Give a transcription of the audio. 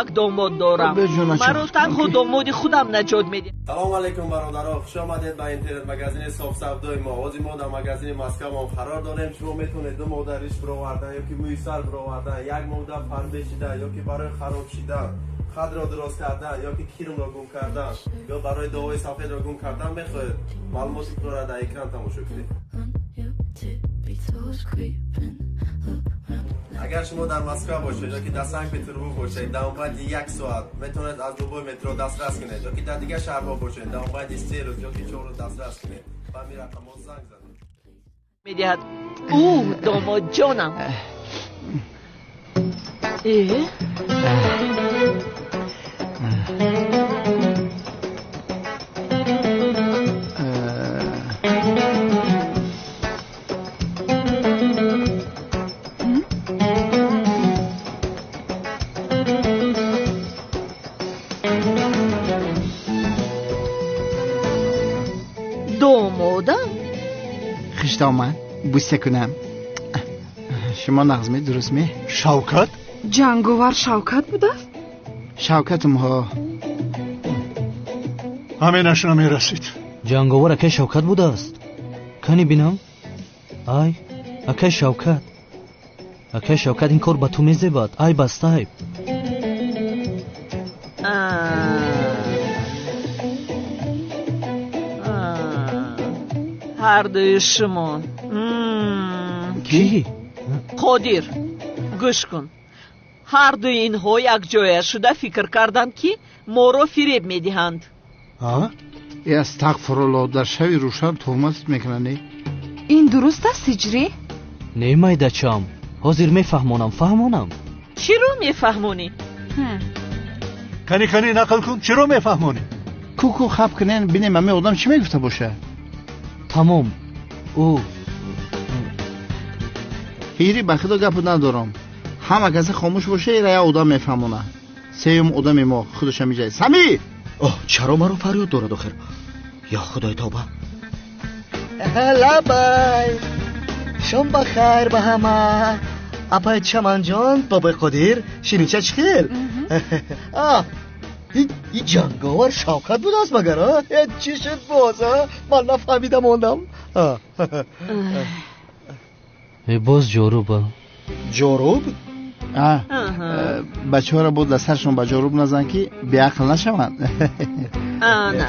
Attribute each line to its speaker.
Speaker 1: Як домод дорам. Маро танҳо домоди худам наҷот медиҳад.
Speaker 2: Салом алейкум, бародаро, хуш омадед ба интернет-магазини софсавдои мо. Ҳозир мо дар магазини Москваам қарор дорем. Шумо метавонед ду моҳда риш бировардан ё ки мӯи сар бировардан, як моҳда фарбе шидан ё ки барои хароб шидан, қадро дуроз кардан ё ки кирмро гум кардан ё барои дуои сафедро гум кардан мехоҳед. Маълумоти пурра дар экран тамошо кунед. Агар шумо дар Москва бошед ё ки дар Санкт Петербург бошед, дар мобайни як соат метавонед аз любой метро дастрас кунед, ё ки дар дигар шаҳрҳо бошед, дар мобайни 3 рӯз ё ки 4 рӯз дастрас кунед. Ба ҳамин рақамҳо занг занед.
Speaker 1: Медиҳад. Ӯ домодҷонам. Домодам?
Speaker 3: Хиштоман, бӯса кунам. Шумо нағзме, дурустме?
Speaker 4: Шавкат?
Speaker 5: Ҷанговар Шавкат будааст?
Speaker 3: Шавкатум ҳо.
Speaker 4: Ҳаминаш намерасид.
Speaker 6: Ҷанговар акай Шавкат будааст? Кани бинам? Ай, акай Шавкат. Акай Шавкат, ин кор ба ту мезебад. Ай баста айб.
Speaker 1: Ҳардуи шумо.
Speaker 6: Кӣ?
Speaker 1: Қодир, гӯш кун. Ҳардуи инҳо якҷоя шуда фикр карданд, ки моро фиреб медиҳанд.
Speaker 3: Э, астағфируллоҳ, дар шави рӯшан туҳмат мекунанд.
Speaker 5: Ин дуруст аст, ҳиҷрӣ?
Speaker 6: Не, майдачам, ҳозир мефаҳмонам, фаҳмонам.
Speaker 1: Чиро мефаҳмонӣ?
Speaker 4: Кани, кани, нақл кун, чиро мефаҳмонӣ?
Speaker 3: Ку-ку, хаб кунен, бинем ҳамин одам чӣ мегуфта боша.
Speaker 6: Тамом. Ӯ
Speaker 3: ҳири, ба худо гапу надорам. Ҳама касе хомӯш боша, ира як одам мефаҳмона. Сеюм одами мо худаш ҳамиҷа. Сами!
Speaker 7: Оҳ, чаро маро фарёд дорад охир? Ё худои тавба.
Speaker 8: Лабай, шом ба хайр ба ҳама. Апай Чаманҷон, бобои Қодир, ширинча чӣ хел? И ҷанговар Шавкат будааст магар? Чӣ шуд боз? Ман нафаҳмида мондам.
Speaker 6: Боз ҷоруба.
Speaker 8: Ҷоруб?
Speaker 3: Бачаҳоро бо дар саршон ба ҷоруб назан, ки беақл нашаванд.
Speaker 1: Ана.